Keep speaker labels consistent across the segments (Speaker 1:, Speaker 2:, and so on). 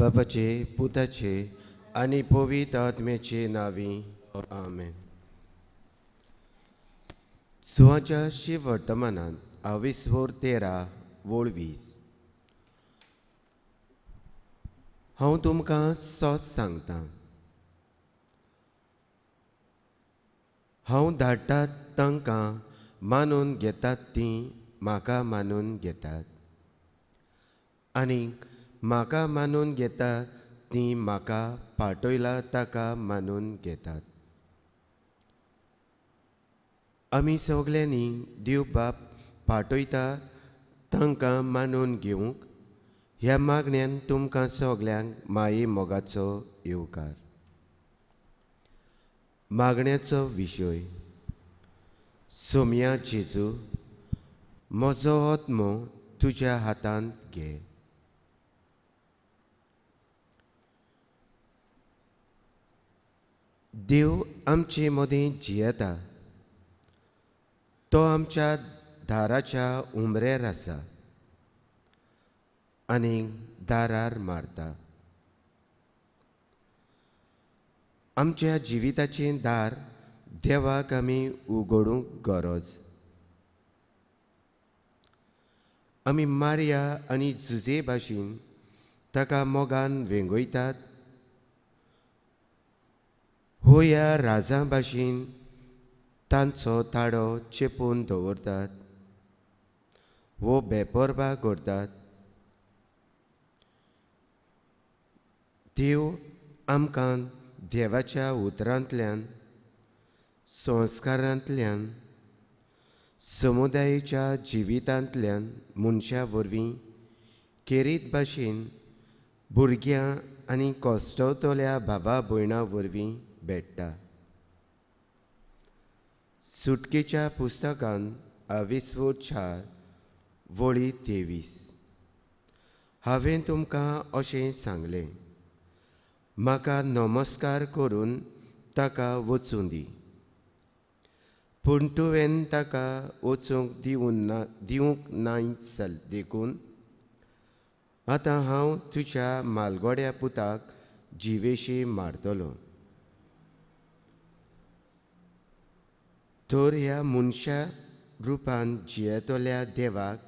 Speaker 1: बापाचे पुताचे आनी पवित्र आत्म्याचे नांवी आमेन. सुवाच्या शिवर्तमानांत आविस्वोर 13 वोळ 20. हांव तुमकां सत सांगता, हांव धाडटात तांकां मानून घेतात तीं म्हाका मानून घेतात आनी म्हाका मानून घेतात तीं म्हाका पाठयला ताका मानून घेतात. आमी सगल्यांनी देव बाप पाठयता तांकां मानून घेवंक ह्या मागण्यान तुमकां सगल्यांक माये मोगाचो येवकार. मागण्याचो विशय: सोम्या जेजू, म्हजो आत्मो तुज्या हातांत घे. देव आमचे मदीं जियेता, तो आमच्या दाराच्या उमऱ्यार आसा आनी दारार मारता. आमच्या जिविताचें दार देवाक आमी उगडूंक गरज. आमी मारिया आनी जुजे भाशेन ताका मोगान वेंगयतात, हो ह्या राजां भाशेन तांचो ताळो चेपून दवरतात वो बेपर्वा करतात. देव आमकां देवाच्या उतरांतल्यान, संस्कारांतल्यान, समुदायेच्या जिवितांतल्यान मनशा वरवीं खेरीत भाशेन भुरग्यां आनी कश्टवतल्या भावा भयणां वरवीं भेट्टा. सुटकेच्या पुस्तकान आविस्वो 4 वळी 23. हांवें तुमकां अशें सांगलें, म्हाका नमस्कार करून ताका वचूं दी, पूण तुवें ताका वचूंक दिवंक नाय देखून आतां हांव तुज्या मालगोड्या पुताक जिवेशी मारतलो. तर ह्या मनशा रुपान जियेतल्या देवाक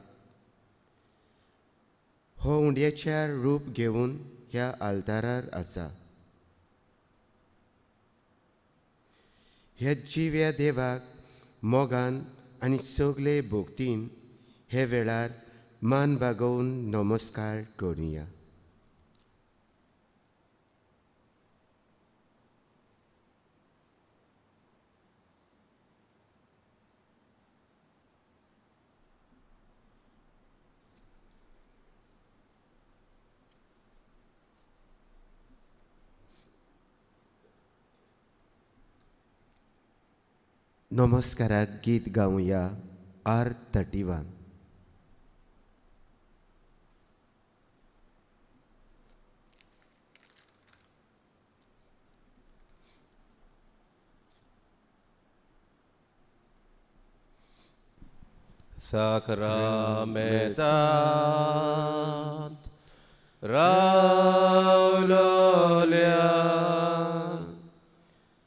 Speaker 1: हो उंड्याच्या रूप घेवन ह्या आल्तारार आसा. ह्या जिव्या देवाक मोगान आनी सगळे भक्तीन हे वेळार मान बागोवन नमस्कार करुया. नमस्काराक गीत गावया R31.
Speaker 2: साक्रामेंतांत रावलोल्या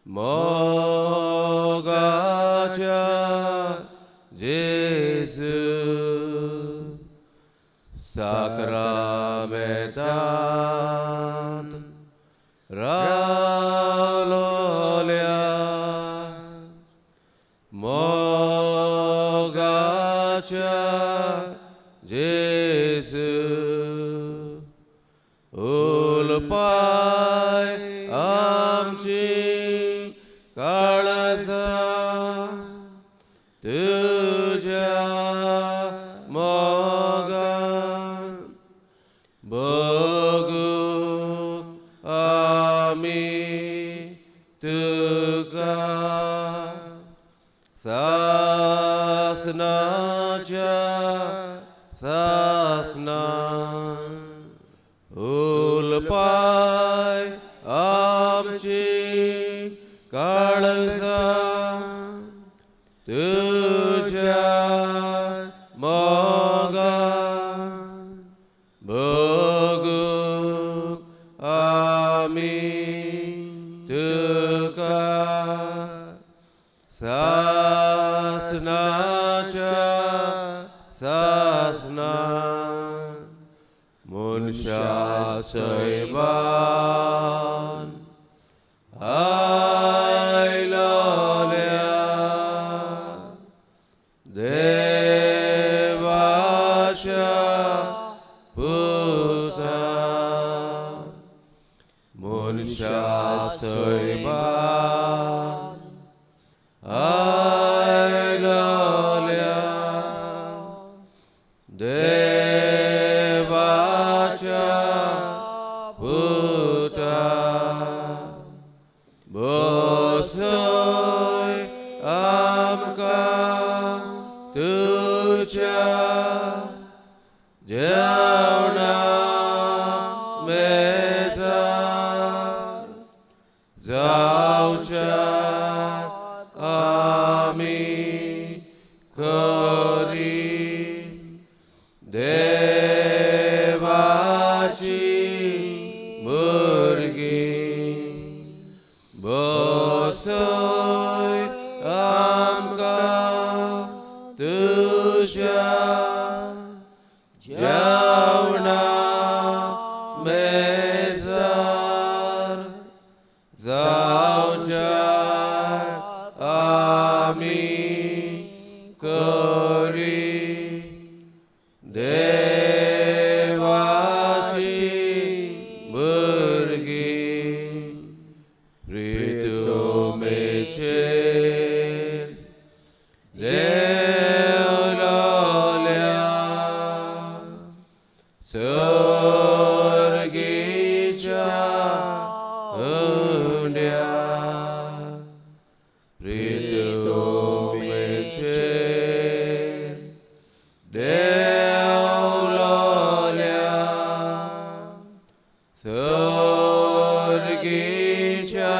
Speaker 2: मोगाच्या जेजू, साक्रामेंतांत रावलोल्या मोगाच्या जेजू, उलपाय आमची काळजा तुज्या मोगान बगूंक आमी तुका सासनाच्या सासना. उलपाय आमची काळजा तुज्या मोगान बगूंक तुका सासनाच्या सासना मनशा सैबान आयलोल्या देवाच्या पुता मनशा सैबान आयलोल्या देवाच्या पुता बसय आमकां तुज्या जेवणा मेजार जावच्या आमी करी देवाची भुरगीं बसय आमकां तुज्या जेवणा मेजार जावच्या आमी करी देवाची भुरगीं प्रितुमेचेर देवलोल्या सर्गीच्या हुंड्या प्रितुमेचेर देवलोल्या सर्गीच्या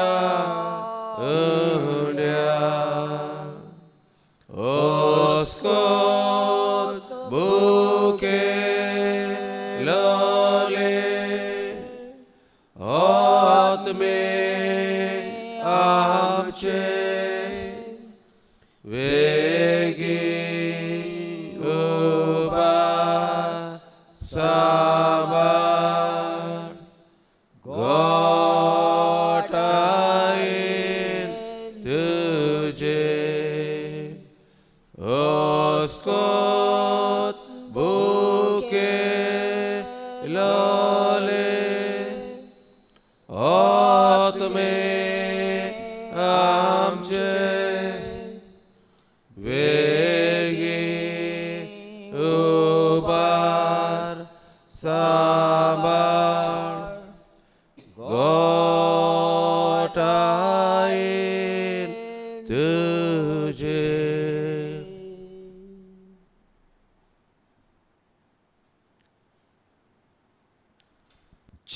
Speaker 2: हुंड्या ओस्कोत बुकेलोले आत्मे आमचे वेगी उबार साबार गोटायेन तुजे ओस्कोत बुकेलोले आत्मे आमचे वेगी उबार साबार गोटायेन तुजे.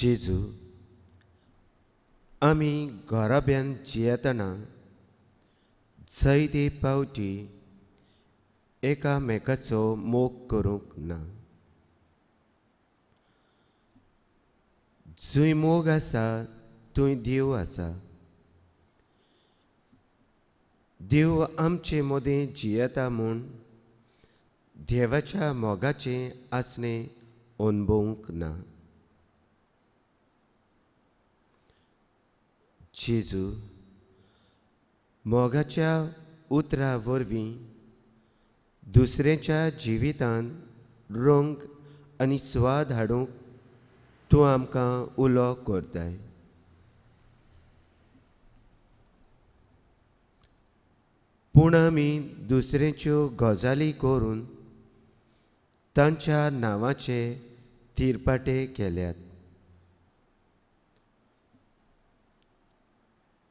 Speaker 1: जेजू, आमी घराब्यान जियेतना जायते पावटी एकामेकाचो मोग करूंक ना. जंय मोग आसा थंय देव आसा. देव आमचे मदें जियेता म्हूण देवाच्या मोगाचें आसणें अणभवूंक ना. जेजू, मोगाच्या उतरा वरवीं दुसऱ्याच्या जिवितांत रंग आनी स्वाद हाडूंक तूं आमकां उलो करताय. पूण आमी दुसऱ्याच्यो गजाली करून तांच्या नांवाचे तिरपाटे केल्यात.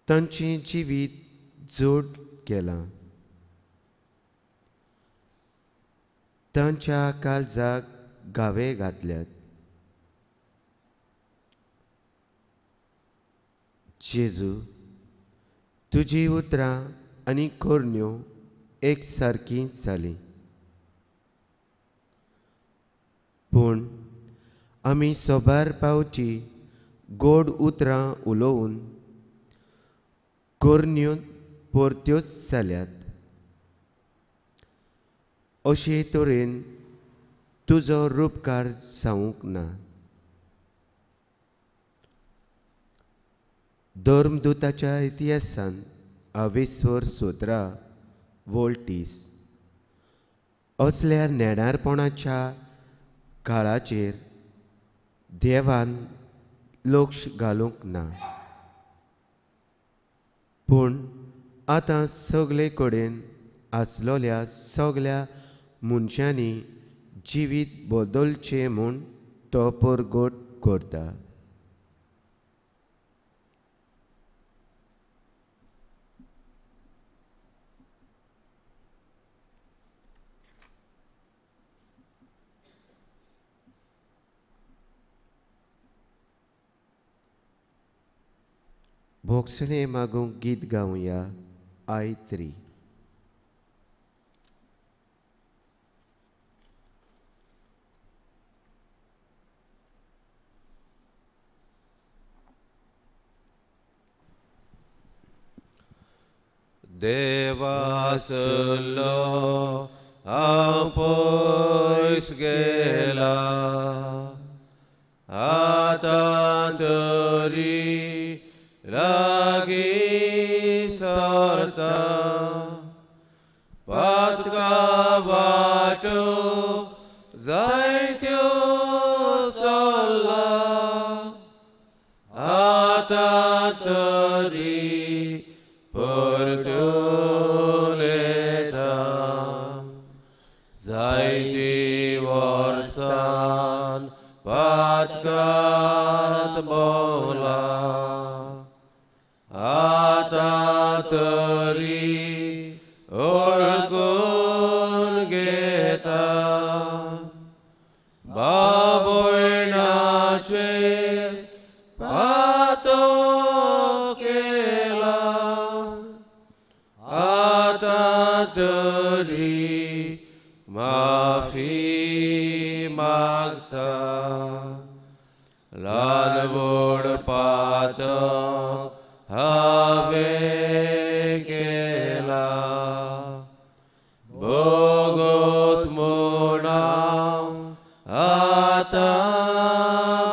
Speaker 1: तांचें जिवीत जोड केलां. तांच्या काळजाक घावे घातल्यात. जेजू, तुजी उतरां आनी करण्यो एक सारकीं जालीं, पूण आमी सोबार पावटी गोड उतरां उलोवन करण्यो परत्योच जाल्यात। अशे तरेन तुजो रुपकार जावंक ना। धर्मदूताच्या इतिहासान अवेस्वर 17 वोल्टीस असल्या नेणारपणाच्या काळाचेर देवान लक्ष घालूंक ना, पूण आतां सगळे कडेन आसलोल्या सगळ्या मनशांनी जिवीत बदलचें म्हूण तो परगट करता। भोगसणे मागूंक गीत गावया I3.
Speaker 2: देवासलो हांव पयस गेला, आतां तरी लागीं सरता। पातका वाटो जायत्यो चल्ला, आतां तरी परतून येता। जायती वर्सान पातकांत भोंवला, आतां तरी ओळखून घेता। बाबोयणाचे पातो केला, आतां तरी माफी मागता। ल्हान व्हड पातक हांवें केला, बोगोस म्हूण हांव आतां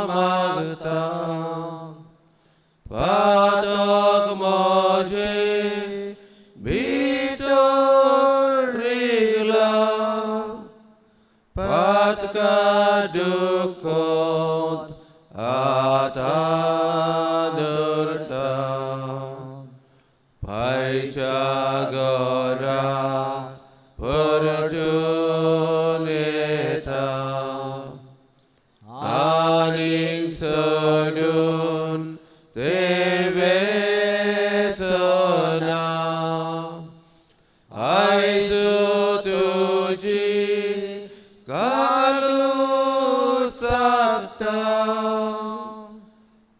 Speaker 2: मागता। पातक म्हजें भितर रिगला, पातका दुखोत आतां धरता। पायच्या घरा परतून येता, आनीक सोडून ते वेचना। आयज तुजी कालूच चारता,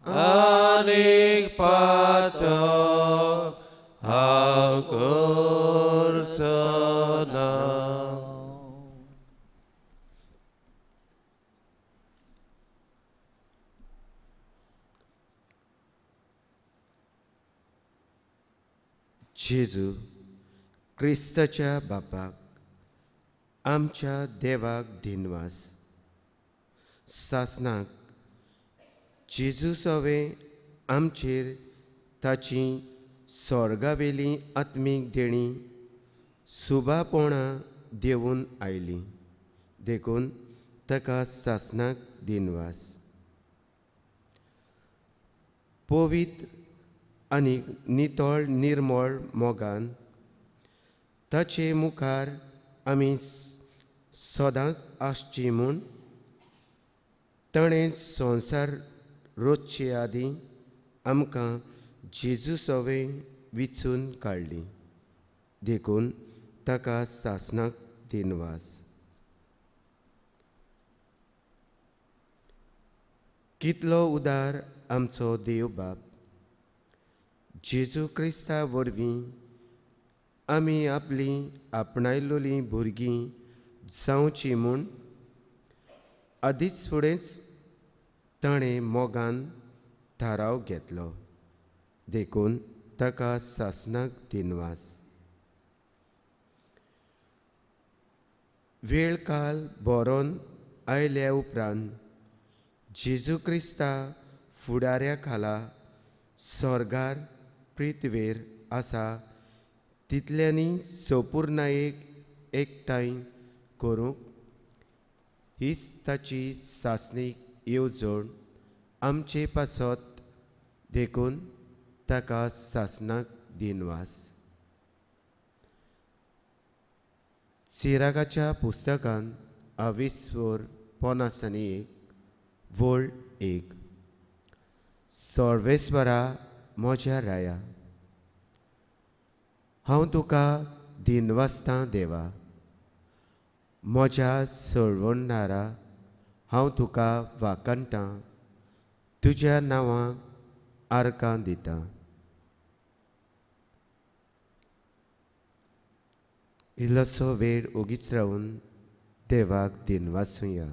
Speaker 2: आनीक पातक हांव करचो ना।
Speaker 1: जेजू क्रिस्ताच्या बापाक आमच्या देवाक दिनवास। सासनाक जेजू सवे आमचेर ताची स्वर्गावेली आत्मीक देणी सुबापणां देवून आयली, देखून ताका सासनाक दिनवास। पवित्र आनी नितळ निर्मळ मोगान ताचे मुखार आमी सदांच आसची म्हूण ताणें संवसार रोचचे आदीं आमकां जेजू सवें विचून काडली, देखून ताका सासनाक दिनवास। कितलो उदार आमचो देव बाप, जेजू क्रिस्ता वरवीं आमी आपलीं आपणायलोलीं भुरगीं जावचीं म्हूण आदींच फुडेंच ताणें मोगान थाराव घेतलो, देखून ताका सासणाक दिनवास। वेळ काल बरोवन आयल्या उपरांत जेजू क्रिस्ता फुडाऱ्या खाला स्वर्गार पृथ्वेर आसा तितल्यांनी सोपूर्णायेक एकठांय करूंक हीच ताची सासणीक येवजण आमचे पासत, देखून ताका सासणाक दिनवास। सिरागाच्या पुस्तकांत अविस्वर 51 वळ 1। सर्वेस्वरा म्हज्या राया, हांव तुका दिनवासतां देवा, म्हज्या सोडवणदारा हांव तुका वाखाणटां, तुज्या नांवाक आर्गां दितां। इल्लोसो वेळ ओगीच रावन देवाक दिनवासुया।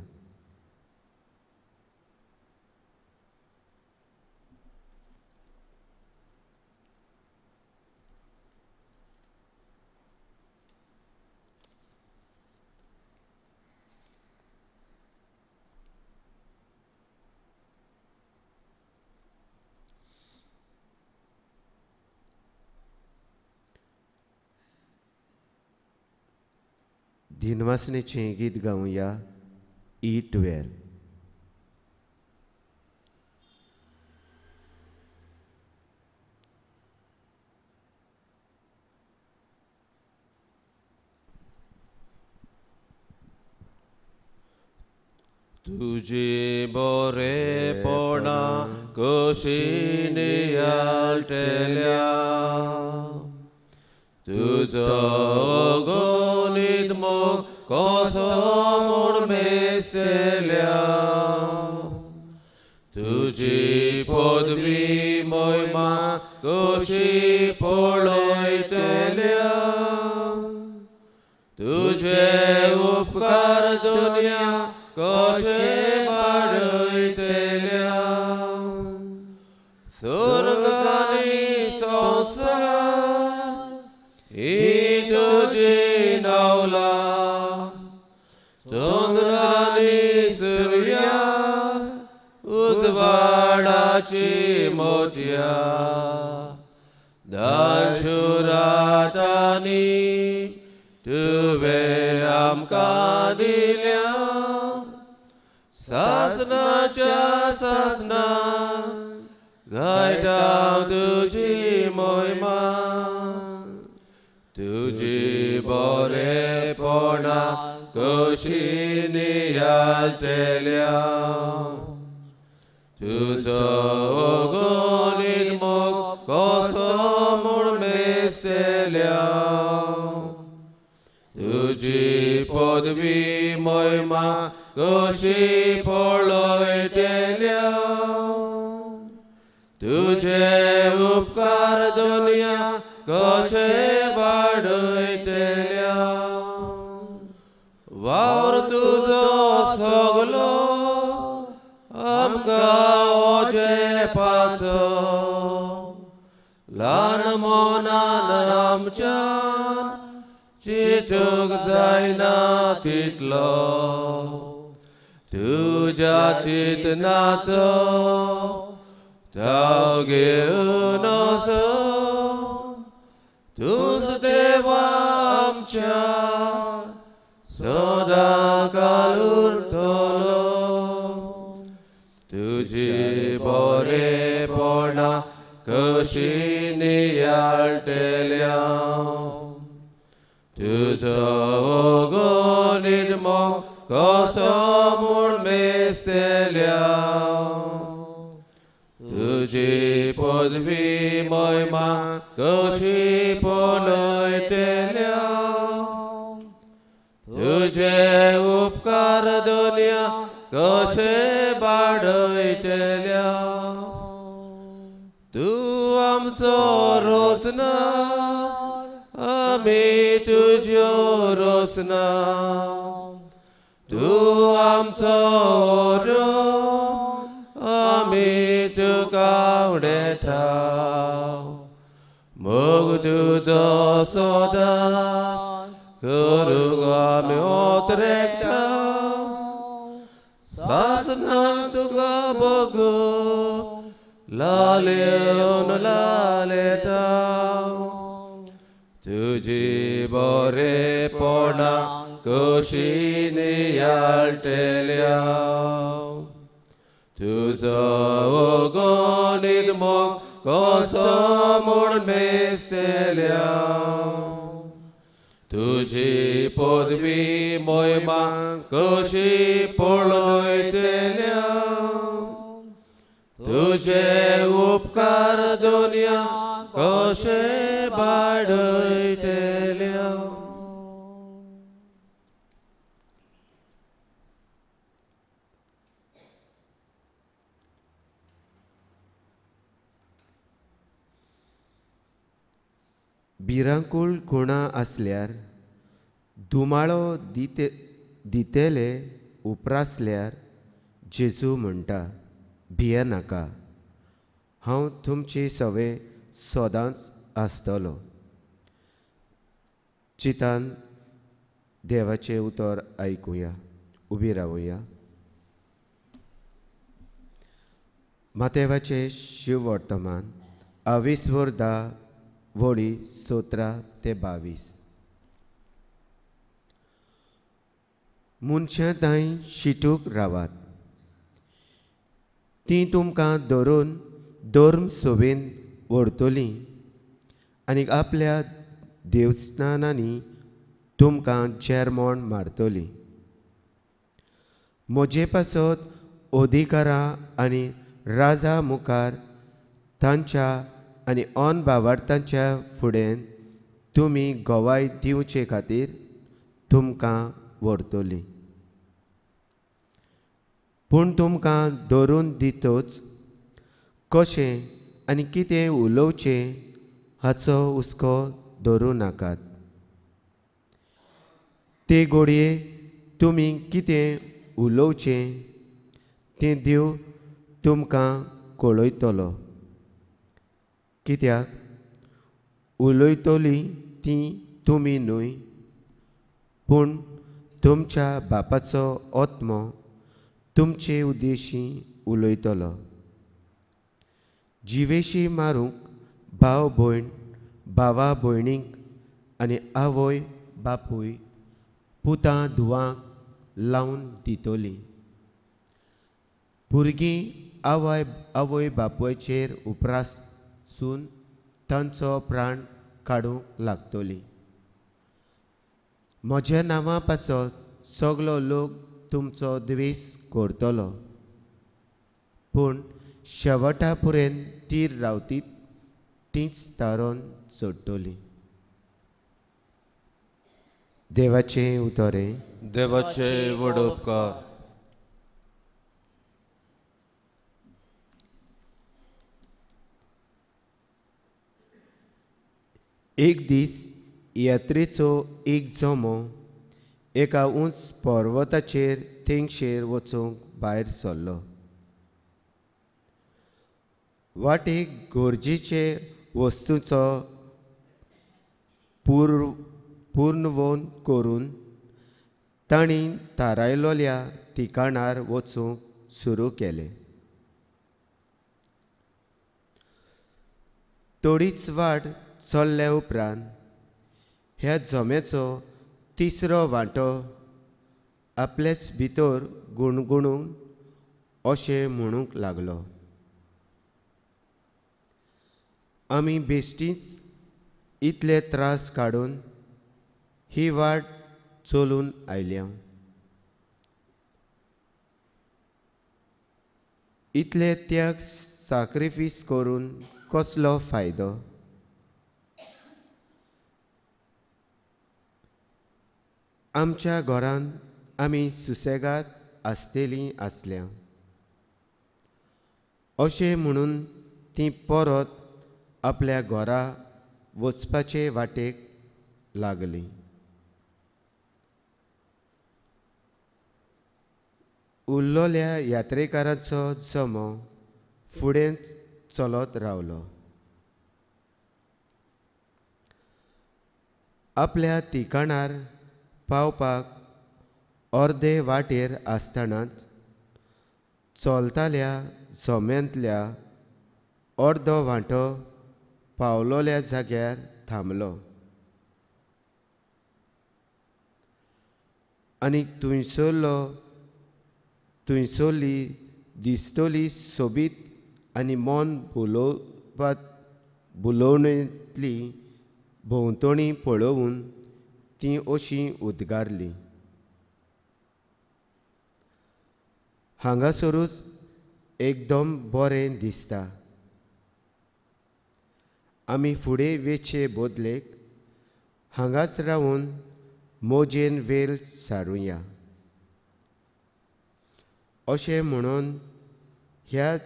Speaker 1: दिनवासनेचें गीत गावया E12।
Speaker 2: तुझी बरेपणा कशी नियाळटल्या, तुजो गणीत मोग कसो म्हूण मेजतल्या, तुजी पदवी मोहिमा कशी पळयतल्या, तुजे उपकार दुनिया कशे वाडयतल्या, स्वर्गानी संवसार ही तुजी नावला, चंद्रानी सुर्या उजवाडाची मोतया, दानशुरातानी तुवें आमकां दिल्या, सासणाच्या सासणा गायता तुजी मोहिमा, तुजी बरेपणा कशी नियाळटल्या, तुजो गणीत मोग कसो म्हूण मेजतल्या, तुजी पदवी मोहिमा कशी पळयतल्या, तुजे उपकार दुनिया कशे वाडयतल्या, वावर तुजो सगलो आमकां ओजेपाचो, ल्हान मनान आमच्यान चिंतूंक जायना तितलो, तुज्या चिंतनाचो ताव घेवन असो, तूंच देवा आमच्या सदां काल उरतलो, तुजी बरेपणा कशी नियाळटल्या, तुजो गणीत मोग कसो म्हूण मेजतल्या, तुजी पदवी मोहिमा कशी पळयतल्या, तुजे उपकार दुनिया कशे वाडयतल्या, तूं आमचो रोसनार आमी तुज्यो रोसना, तूं आमचो आमी तुका उडेता मोग तुजो सदांच करूंक आमी ओतरेकता सासणाक तुका बगूंक लालेवन लालेता तुजी बरेपणा कशी नियाळटेल्या तुजो अगणीत मोग कसो म्हूण मेजतल्या तुजी पदवी मोहिमा कशी पळयतल्या तुजे उपकार दुनिया कशे बाडयतल्या.
Speaker 1: भिरांकूळ गुणां आसल्यार धुमाळो दितेले उप्रासल्यार जेजू म्हणटा, भियेनाका, हांव तुमचे सवे सदांच आसतलो. चितान देवाचें उतर आयकुया, उबी रावया. मातेवाचें शिववर्तमान आवीसवर 10 वळी 17 ते 22. मनशां थंय शिटूक रावात, तीं तुमकां धरून धर्म सोबेन व्हरतलीं आनी आपल्या देवस्थानांनी तुमकां जेरमोण मारतलीं. म्हजे पासत अधिकारां आनी राजा मुखार तांच्या आनी ऑन बावार्थांच्या फुडें तुमी गवाय दिवचे खातीर तुमकां व्हरतलीं. पूण तुमकां धरून दितच कशें आनी कितें उलोवचें हाचो हुस्को धरूं नाकात. ते घडये तुमी कितें उलोवचें तें देव तुमकां कळयतलो, कित्याक उलयतली ती तुमी न्हय, पूण तुमच्या बापाचो आत्मो तुमचे उद्देशी उलयतलो. जिवेशी मारूंक भाव भयण, भावा भयणींक आनी आवय बापूय पुतां धुवांक लावन दितली. भुरगीं आवय बापायचेर उप्रासून तांचो प्राण काडूंक लागतली. म्हज्या नांवा पासत सगलो लोक तुमचो द्वेश करतलो, पूण शेवटा पर्यंत तीर रावतीत तीच तारोन सोडटली. देवाचें उतरें.
Speaker 2: देवाचे व्हड उपकार.
Speaker 1: एक दीस यात्रेचो एक जमो एका उंच पर्वताचेर तेंगशेर वचूंक भायर सरलो. वाटेक गरजेचे वस्तूचो पुर्वण करून तांणी थारायलोल्या ठिकाणार वचूंक सुरू केलें. थोडीच वाट चल्ल्या उपरांत ह्या जम्याचो तिसरो वांटो आपलेच भितर गुणगुणून अशें म्हणूंक लागलो, आमी बेश्टीच इतले त्रास काडून ही वाट चलून आयल्या, इतले त्याग साक्रिफीस करून कसलो फायदो? आमच्या घरांत आमी सुसेगाद आसतलीं आसल्या. अशें म्हणून ती परत आपल्या घरा वचपाचे वाटेक लागली. उरलोल्या यात्रेकारांचो जमो फुडें चलत रावलो. आपल्या ठिकाणार पावपाक अर्दे वाटेर आसतनाच चलताल्या जम्यांतल्या अर्दो वांटो पावलोल्या जाग्यार थांबलो आनी थंयसरली दिसतली सोबीत आनी मन भुलोवणेंतली भोंवतणी पळोवन ती अशी उद्गारली, हांगासरूच एकदम बरें दिसता. आमी फुडें वेचे बदलेक हांगाच रावन मोजेन वेळ सारुया. अशें म्हणून ह्या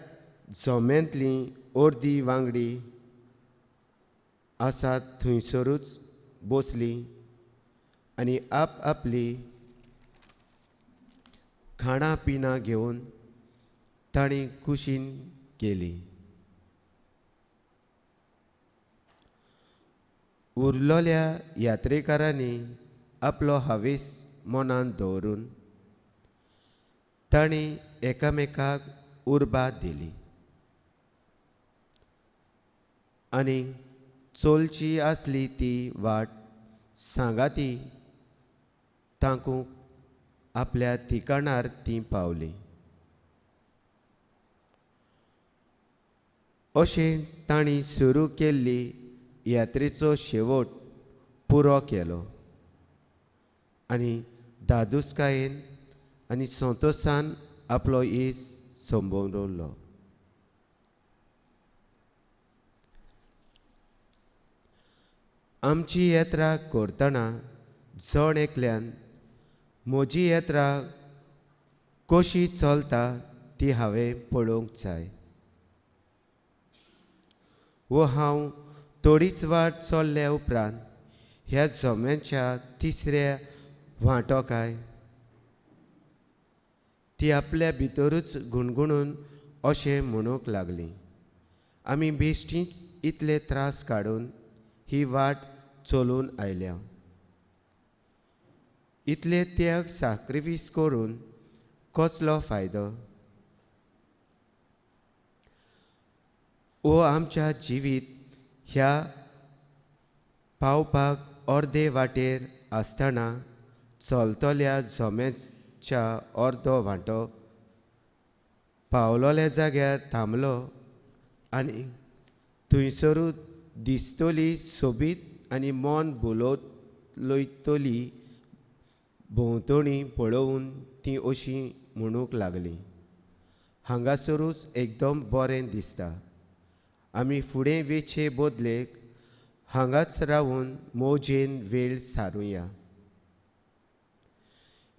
Speaker 1: जम्यांतली अर्दी वांगडी आसात थंयसरूच बसली आनी आप आपली खाणां पिणां घेवन तांणी कुशीन केली. उरलेल्या यात्रेकारांनी आपलो हावेस मनांत दवरून तांणी एकामेकाक उर्बा दिली आनी चलची आसली ती वाट सांगाती तांकूंक आपल्या ठिकाणार ती पावली. अशें तांणी सुरू केल्ली यात्रेचो शेवट पुरो केलो आनी धादोसकायेन आनी संतोशान आपलो येस संबोवलो. आमची यात्रा करतना जण एकल्यान म्हजी यात्रा कशी चलता ती हांवें पळोवंक जाय. वो हांव थोडीच वाट चल्ल्या उपरांत ह्या जम्यांच्या तिसऱ्या वांटो काय ती आपल्या भितरूच गुणगुणून अशें म्हणूंक लागली, आमी बेश्टीच इतले त्रास काडून ही वाट चलून आयल्या, इतले त्याग साक्रिफीस करून कसलो फायदो? ओ आमच्या जिवीत ह्या पावपाक अर्दे वाटेर आसतना चलतल्या जम्याच्या अर्दो वांटो पावलोल्या जाग्यार थांबलो आनी थंयसरूच दिसतली सोबीत आनी मन भुलयतली भोंवतणी पळोवन ती अशी म्हणूंक लागली, हांगासरूच एकदम बरें दिसता. आमी फुडें वेचे बदलेक हांगाच रावन मोजेन वेळ सारुया.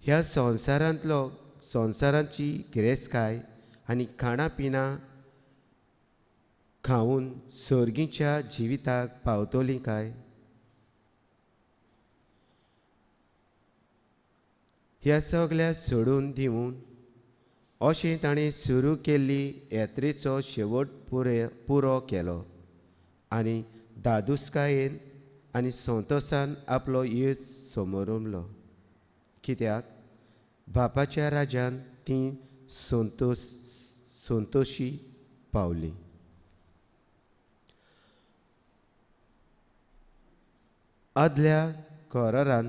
Speaker 1: ह्या संवसारांतलो संवसाराची गिरेस्तकाय आनी खाणां पिणां खावन सर्गीच्या जिविताक पावतली काय? ह्या सगळ्या सोडून दिवन अशें ताणें सुरू केल्ली यात्रेचो शेवट पुरो केलो आनी धादोसकायेन आनी संतोशान आपलो येस समोरमलो. कित्याक बापाच्या राज्यान ती संतोशी पावली. आदल्या करारान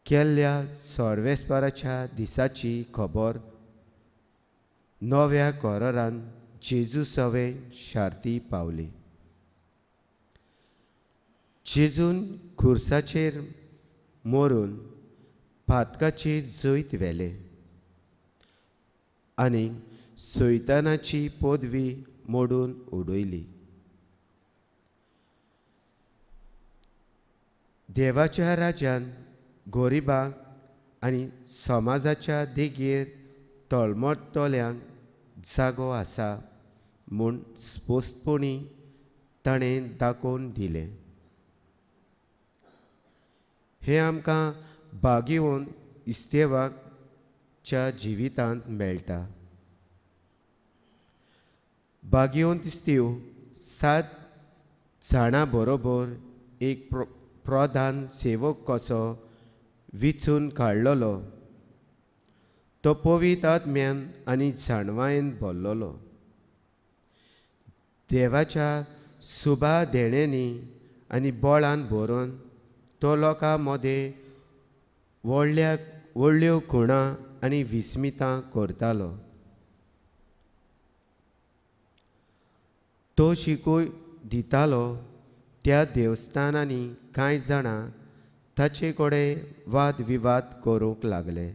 Speaker 1: केल्ल्या सर्वेस्पराच्या दिसाची खबर नव्या करारान जेजू सवे शार्ती पावली. जेजून खुर्साचेर मरून पातकाचेर जैत व्हेलें आनी सैतानाची पदवी मोडून उडयली. देवाच्या राज्यान गरिबांक आनी समाजाच्या देगेर तळमळटल्यांक जागो आसा म्हूण स्पश्टपणी ताणें दाखोवन दिलें. हें आमकां बागेवन इस्तेवाच्या जिवितांत मेळटा. भाग्यवंत स्तीव 7 जाणां बरोबर एक प्रधान सेवक कसो विचून काडलेलो। तो पवित्र आत्म्यान आनी जाणवायेन भरलेलो। देवाच्या सुबा देण्यांनी आनी बळान भरून तो लोकां मदें व्हडल्यो खुणां आनी विस्मितां करतालो। तो शिकोय दितालो त्या देवस्थानांनी कांय जाणां ताचे कडेन वाद विवाद करूंक लागले।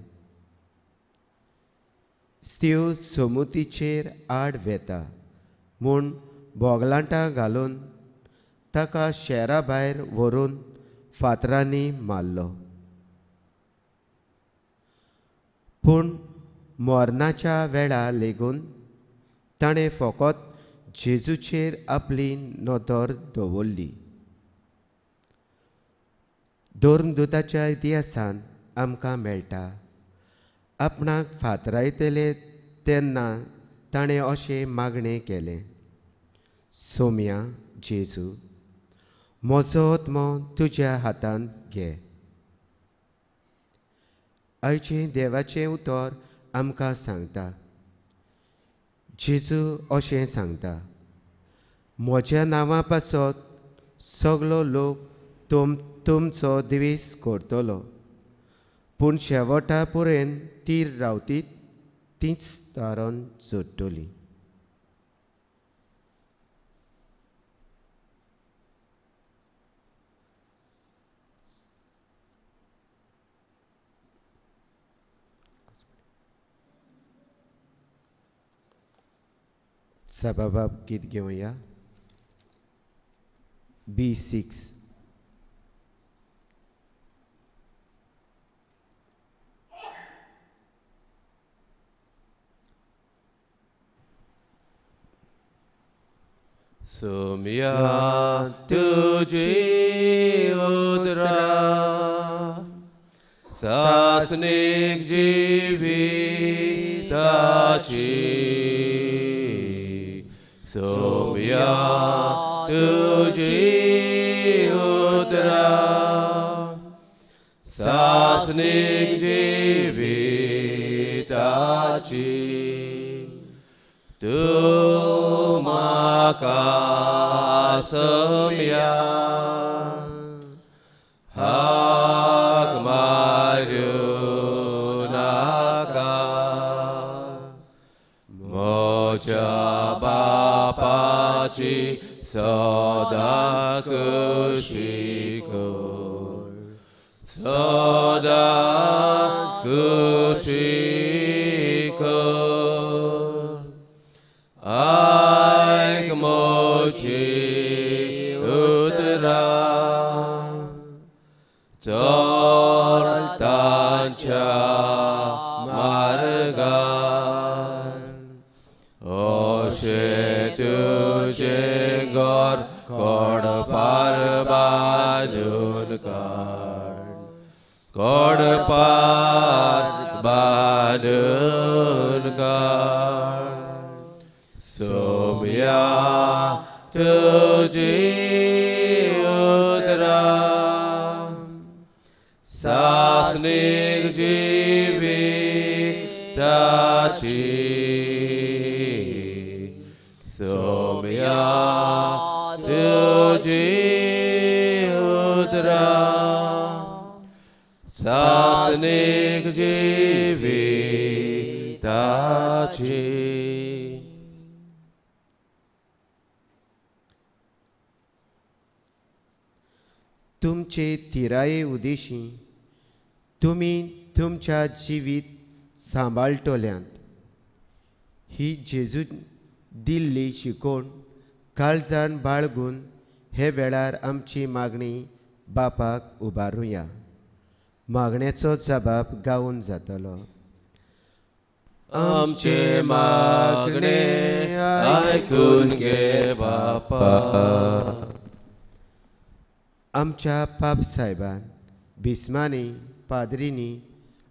Speaker 1: स्तीव समुतीचेर आड वेता म्हूण बोगलांटां घालून ताका शेरा भायर व्हरून फातरांनी मारलो। पूण मरणाच्या वेळा लेगून ताणें फकत जेजूचेर आपली नदर दवरली। धर्मदूताच्या इतिहासान आमकां मेळटा, आपणाक फातरायतले तेन्ना ताणें अशें मागणें केलें, सोम्या जेजू, म्हजो आत्मो तुज्या हातांत घे। आयचें देवाचें उतर आमकां सांगता, जेजू अशें सांगता, म्हज्या नांवा पासत सगलो लोक तुमचो द्वेस करतलो, पूण शेवटा पर्यंत तीर रावतीत तीच तारण जोडटली। सबाबाब गीत घेवया B6।
Speaker 2: सोम्या तुझी उतरां सासणीक जिविताची, सोम्या तुझी उतरां सासणीक जिविताची, तूं म्हाका सोम्या हाक मारूं नाका, म्हज्या बापाची सदां खुशी कर, सदां खुशी कर, आयक म्हजी उतरां, चल तांच्या मार्गार, अशें तुजें घर कोडपार बांदून काड, कोडपार बांदून काड, सोम्या तुजी उतरां सासणीक जिविताची, सोम्या तुजी उतरां सासणीक जिविताची।
Speaker 1: तुमचे थिराये उदेशी तुमी तुमच्या जिवीत सांबाळटल्यांत ही जेजू दिल्ली शिकोवण काळजान बाळगून हे वेळार आमची मागणी बापाक उबारुया। मागण्याचो जबाब गावन जातलो।
Speaker 2: आमचे मागणे आयकून घे बापा।
Speaker 1: आमच्या पाप साहेबान, बिस्मांनी, पाद्रींनी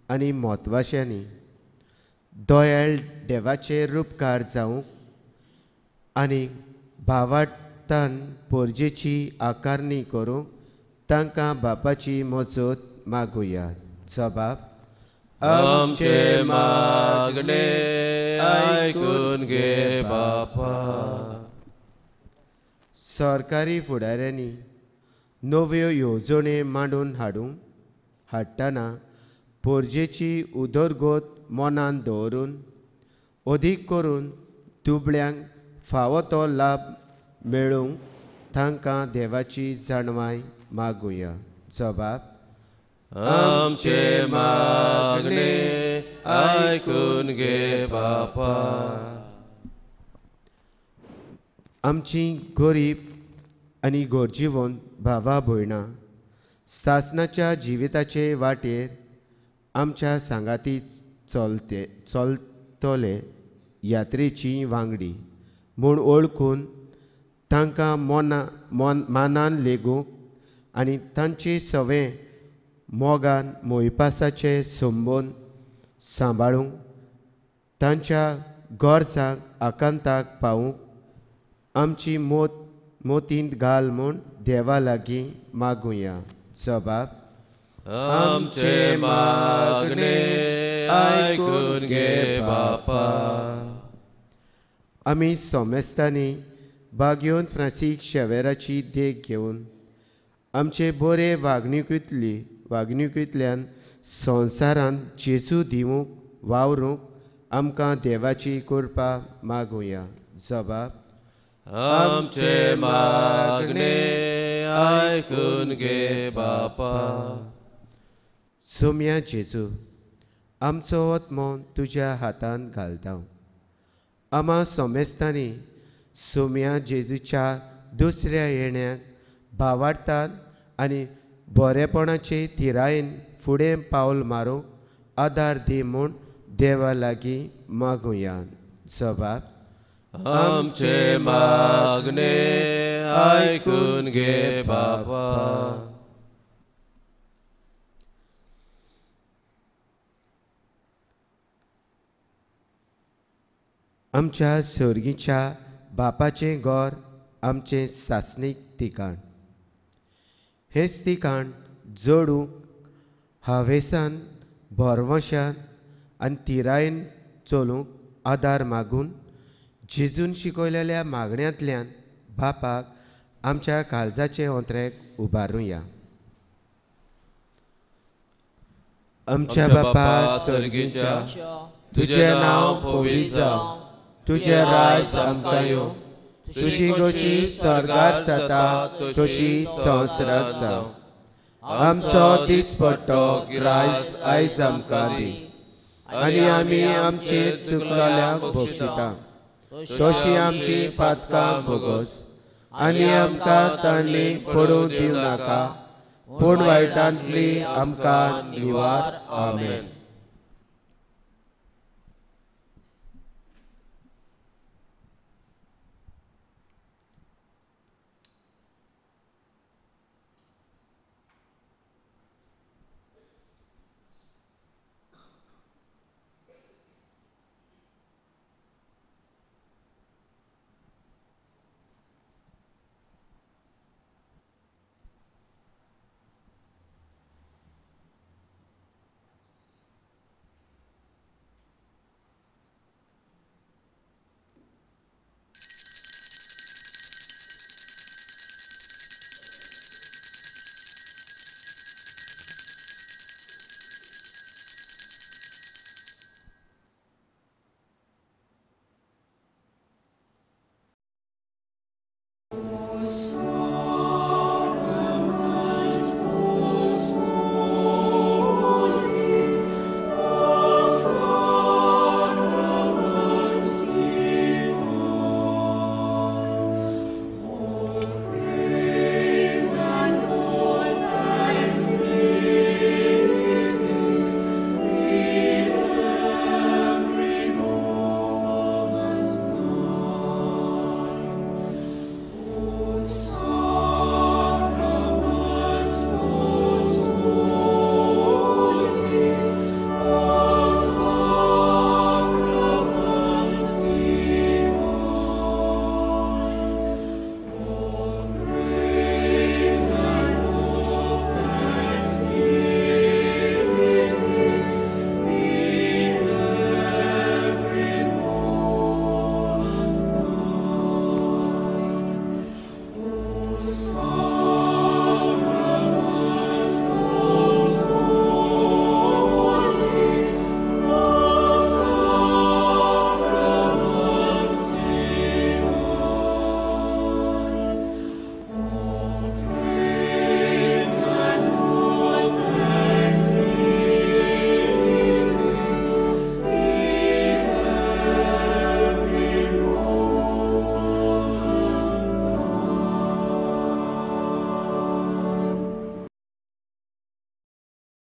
Speaker 1: आनी म्हत्वाशांनी दयाळ देवाचे रुपकार जावंक आनी भावार्थान पोरजेची आकारणी करूंक तांकां बापाची मजत मागुया. जबाब
Speaker 2: आमचे मागणे आयकून घे बापा.
Speaker 1: सरकारी फुडाऱ्यांनी नव्यो येवजण्यो मांडून हाडटना पोरजेची उदरगत मनान दवरून अदीक करून दुबळ्यांक फावो तो लाभ मेळूंक तांकां देवाची जाणवाय मागुया. जबाब
Speaker 2: आमचे मागणे आयकून घे बापा.
Speaker 1: आमची गरीब आनी गरजेवंत भावा भयणां सासणाच्या जिविताचे वाटेर आमच्या सांगाती चलतले यात्रेची वांगडी म्हूण वळखून तांकां मानान लेगूंक आनी तांचे सवे मोगान मोयपासाचे संबंद सांबाळूंक तांच्या गरजांक आकांताक पावूंक आमची मोतींत घाल म्हूण देवा लागीं मागुया. जबाब
Speaker 2: आमचे मागणे आयकून घे बापा.
Speaker 1: आमी सोमेस्तांनी बागयोन फ्रांसीक शेवेराची देख घेवन आमचे बरे वागणुकींतल्यान संवसारांत जेजू दिवंक वावरूंक आमकां देवाची कृपा मागुया. जबाब
Speaker 2: आमचे मागणे आयकून घे बापा.
Speaker 1: सोम्या जेजू, आमचो आत्मो तुज्या हातांत घालता. आमा सोमेस्तांनी सोम्या जेजूच्या दुसऱ्या येण्याक भावार्थान आनी बरेपणाचे थिरायेन फुडें पावल मारूंक आदार दी म्हूण देवा लागीं मागुया. जबाब
Speaker 2: आमचे मागणे आयकून घे बापा.
Speaker 1: आमच्या सर्गीच्या बापाचें घर आमचें सासणीक ठिकाण. हेंच ठिकाण जोडूंक हावेसान भरवंशान आनी थिरायेन चलूंक आदार मागून जेजून शिकयलेल्या मागण्यांतल्यान बापाक आमच्या काळजाचे ओंत्रेक उबारुया. आमच्या बापा सर्गीच्या, तुजें नांव पवित्र जावं, तुजें राज आमकां येवं, तुजी गोशी स्वर्गार जाता तशी संवसारांत जावं. आमचो दिसपट्टो ग्रास आयज आमकां दी आनी आमी आमचे चुकलेल्यांक भोगशिता तशी आमची पातकां भोगोस आनी आमकां तांणी पडूं दिवं नाका, पूण वायटांतली आमकां निवार. आमेन.